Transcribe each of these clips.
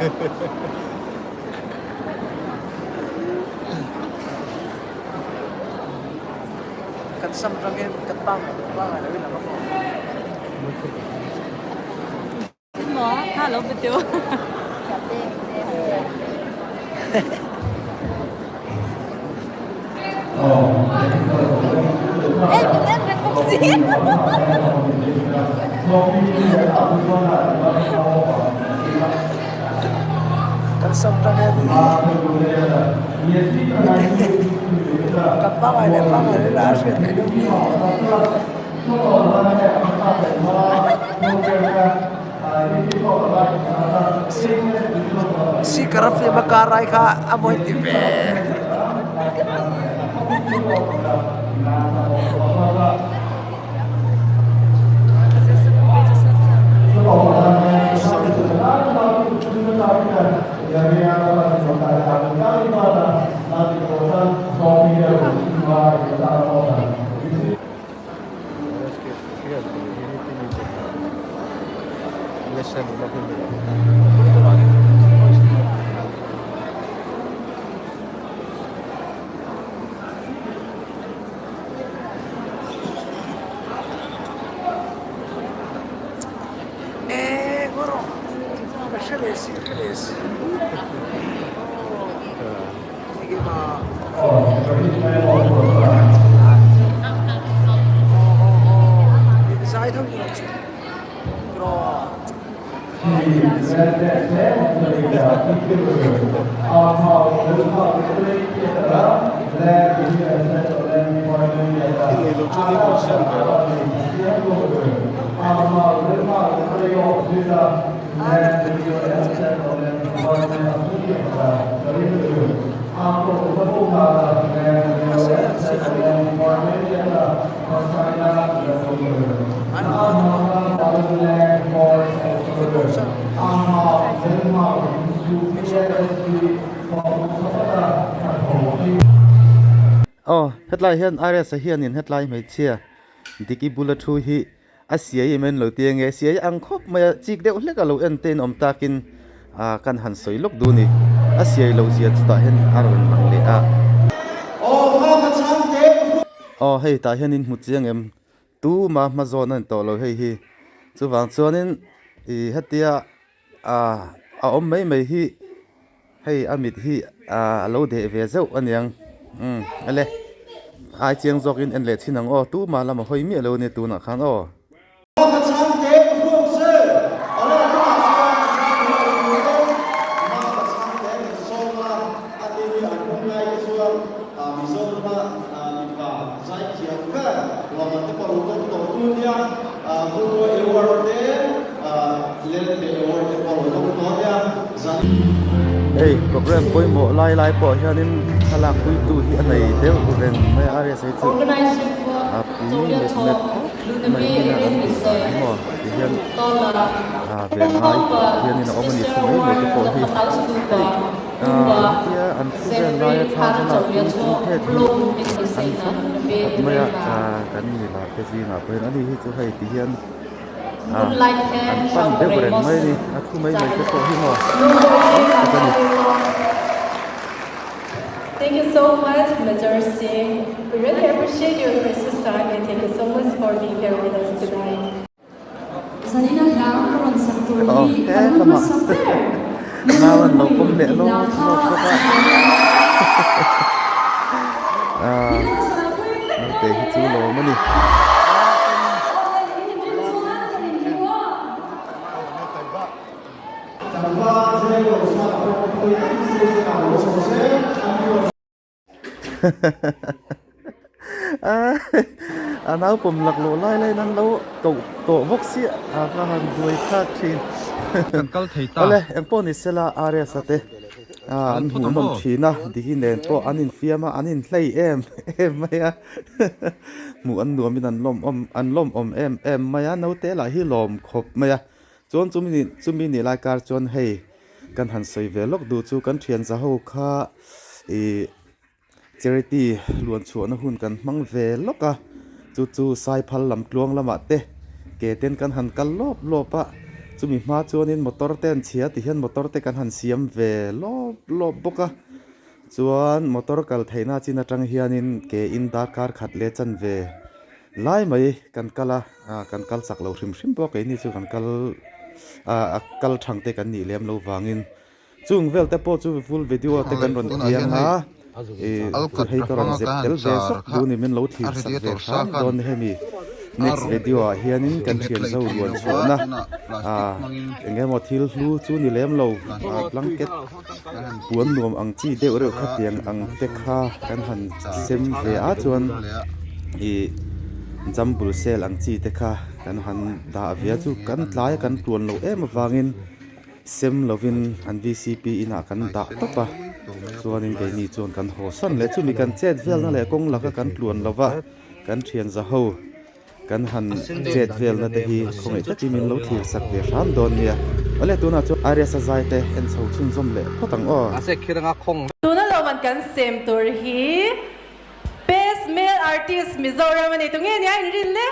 Kan sam rangin kan pangai lo pangai lo in lang a maw? Kan sam rangin kan pangai leh pangai lo in a hriat theih deuh mi. Sikar a film a car ai kha a mawi ti ve. Aw hetlai hian RS-a hianin hetlai hmeichhia Diki bula thu hi A siai em en lo ti ange, siai ang khawp mai a, chik deuh hlek a lo en te in awm takin ah kan han sawi lawk duh a ni. A siai loh zia chutah hian a rawn lang leh a. Aw hei tah hian in hmu chiang em? Tuma hma zawn a ni tawh lo hei hi. Chuvang chuanin ih hetia ah a awm mai mai hi hei a mit hi ah a lo deh ve zeuh a niang umm ale ai chiang zawkin en leh thin ang aw tumah lama hawi miah lo a nia tunah khan aw. Hei program pawimawh lai lai pawh hianin thlalak puitu hi a nei deuh reng mai a rsa chu a pui met met khawp mai hmun a an tih dan hi maw ti hian a ve ngai hianin a awm a ni thu mai mai te pawh hi hei hetia an thu vel laia thla thlalak puitu phet hi an hawk khawp mai a kan ni lar te zingah pawh hian ani hi chu hei ti hian an pan deuh reng mai a ni a thu mai mai te pawh hi maw tak a ni. Thank you so much Major Singh. We really appreciate your precious time and thank you so much for being here with us tonight. Zanina hla ka rawn sak tur Aw hi he kan hun lamah hmasa ber nau an lo pawm Nunpui leh lawk ila kha lawk bawk a a ni a. Ah naute hi chu lawm a ni. A naupawm laklawh lai laiin an lo koh tawh bawk sia a va han buai thlak thin. Kan kal thei ta. Awle engpawh ni sela RS-a te an hmuh nawm thin a Diki nen pawh an infiam a an inhlei em em mai a hmuh an nuamin an lawm awm an lawm awm em em mai a naute lah hi lawm khawp mai a chuan chumi ni chumi ni lai kar chuan hei Kan han sawi ve lawk duh chu kan thian za ho kha ih charity luan chhuahna hun kan hmang ve lawk a, chu chu Saiphal lam tluang lamah te ke ten kan han kal lawp lawp a, Chumi hma chuanin motor te an chhia ti hian motor te kan han siam ve lawp lawp bawk a. Chuan motor kal theihna chin atang hianin ke in darkar khat leh chanve lai mai kan kal a, kan kal chak lo hrim hrim pawh keini chu kan kal a kal thang te kan nih lem lo vangin chung vel te pawh chu full video te kan rawn piang a, ih hei ka rawn zep tel ve sawk duh ni min lo thlir sak ve hram dawn ni hemi next video ah hianin kan thian zo luan chhuahna ah eng emaw thil hlu chu ni lem lo blanket. Puan nuam ang chi deuh reuh kha tiang ang te kha kan han sem ve a chuan ih jambul sel ang chi te kha kan han dah ve a chu kan tlai a kan tluan loh em avangin sem lovin an vcp inah kan dah tawp a chuanin keini chuan kan haw san leh chumi kan chet velna leh kawng laka kan tluan lova kan thian za ho. Kan han chet velna te hi khawngaih takin min lo thlir sak ve hram dawn nia. Awle tunah chuan Arias a zai te en chho chhunzawm leh phawt ang aw. Tuna lawman kan sem tur hi Best Male Artist Mizoram a ni. Tunge nia in rin le?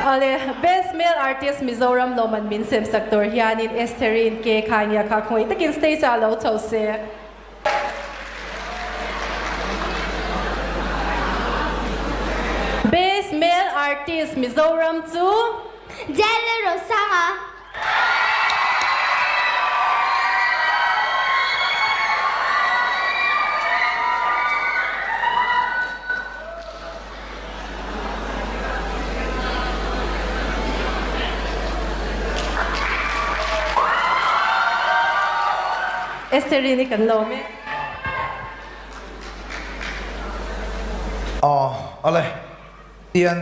Awle Best Male Artist Mizoram lawman min sem sak tur hianin Estherin ke kha nia kha khawngaih takin stage ah lo chho se. Best Male Artist Mizoram chu. Jelle Rosanga. Esterin i kan lawm e. Aw ale tian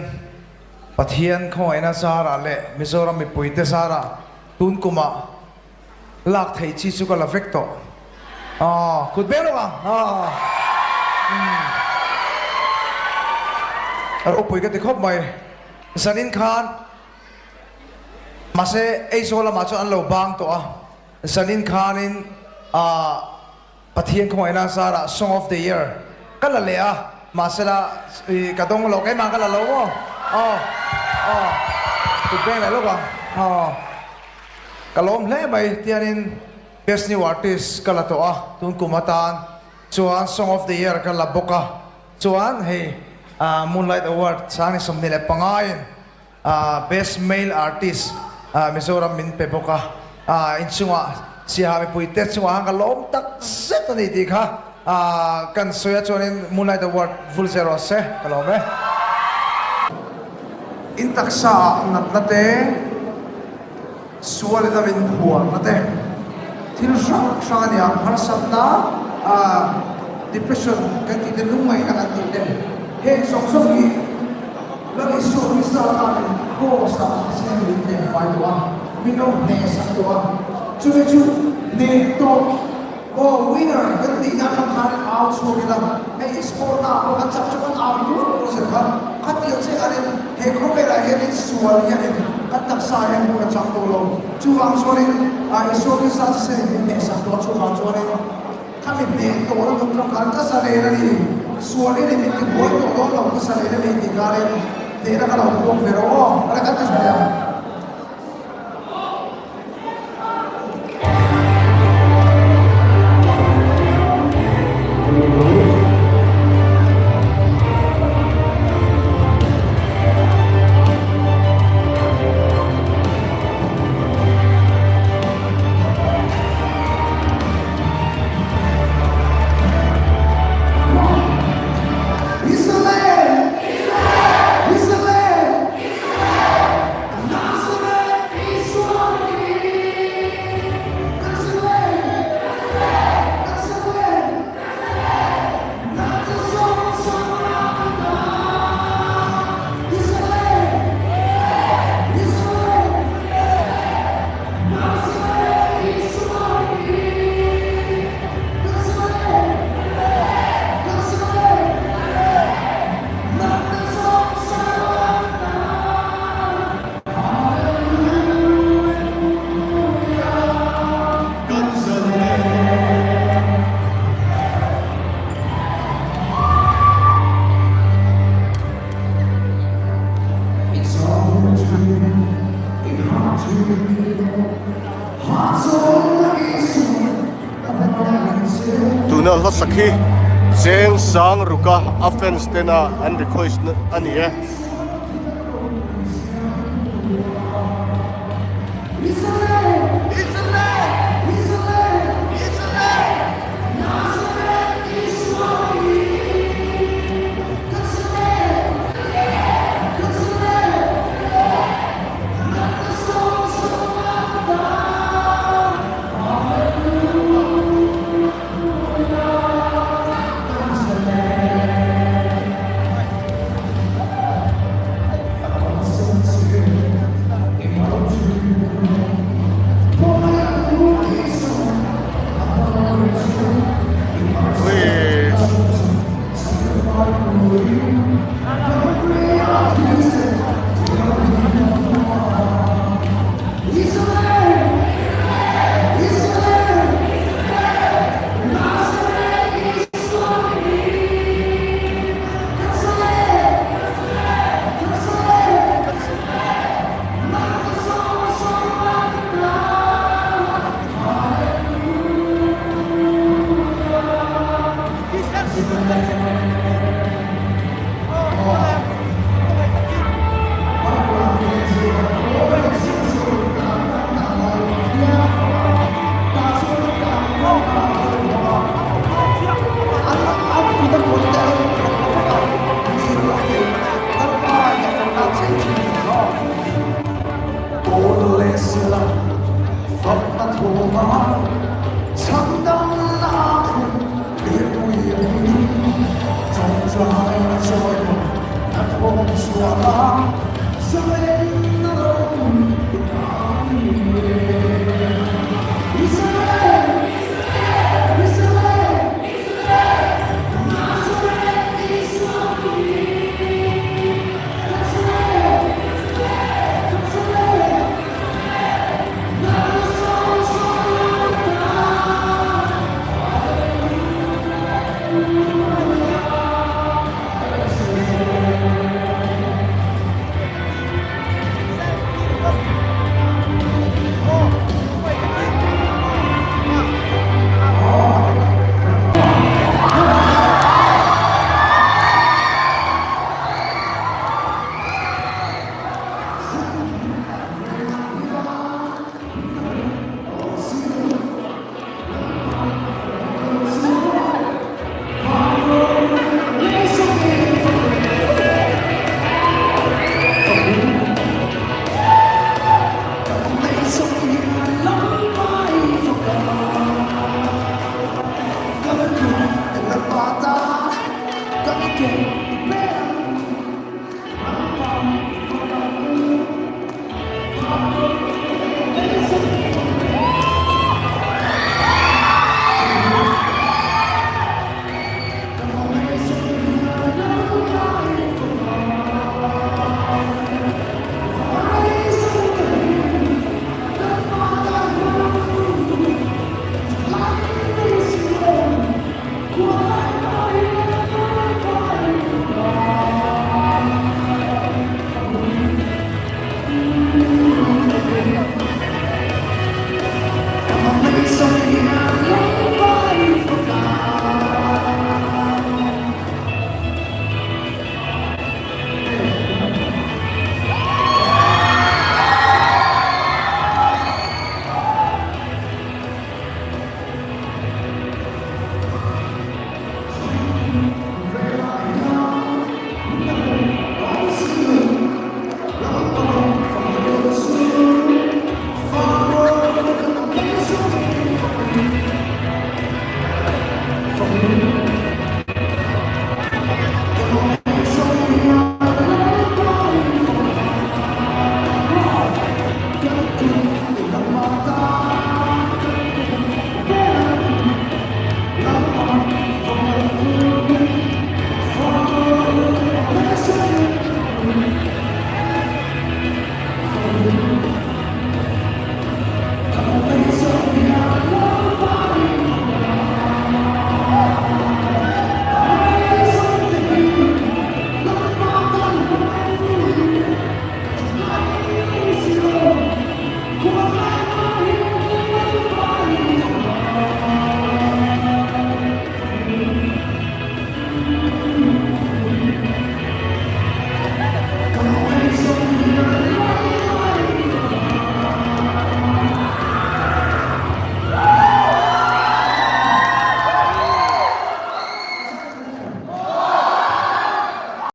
Pathian khawngaihna zarah leh Mizoram mipuite zarah tun kumah Lak theih chi chu ka la vek tawh. Aw, kut ber lo ang. Aw. Umm. Ropui ka ti khawp mai. Zanin khan mahse Aizawl lamah chuan an lo bang tawh a. Zanin khanin ah Pathian khawngaihna zarah Song of the Year ka la leh a. Mahsela i ka dawng lo keimah ka la lo maw? Aw. Aw. Kut beng leh lawk ang. Aw. Ka lawm hle mai tianin Best New Artist ka la tawh a, tun kum atan chuan Song of the Year ka la bawk a, chuan hei Moonlight Award Sangni 25 in Best Male Artist Mizoram min pe bawk a, inchungah Siaha mipui te chungah khan ka lawm tak zet a ni tih kha kan sawi a chuanin Moonlight Award vul zel rawh se ka lawm e. In taksa ah natna te, sual in a min phuarna te, thil hrang hrang a ni ang, harsatna, depression kan tih te, lungngaihna kan tih te, heng zawng zawng hi Lal Isua Krista khanin Kraws ah thisen min hneh fai tawh a, min lo hneh sak tawh a, chumi chu hneh tawh. Aw winner kan tihna atang khan au chhuak ila, hei sport ah pawh kan chak chu kan au tur tur zel kha, khatiang che khanin he khawvelah hianin sual hianin kan taksa hian hmun a chak tawh lo, chuvang chuanin Isua Krista chu sen min hnehsak tawh a, chuvang chuanin khami hneh tawh na tum tang khan ka zalen a ni, sual i ni min ti buai tawh dawn lo ka zalen a ni tih karin hnehna ka lo puang ve rawh aw, ka la kan ti tha leh ang. Tuna hla sak hi cheng sang ruka a fans tena an request a ni e.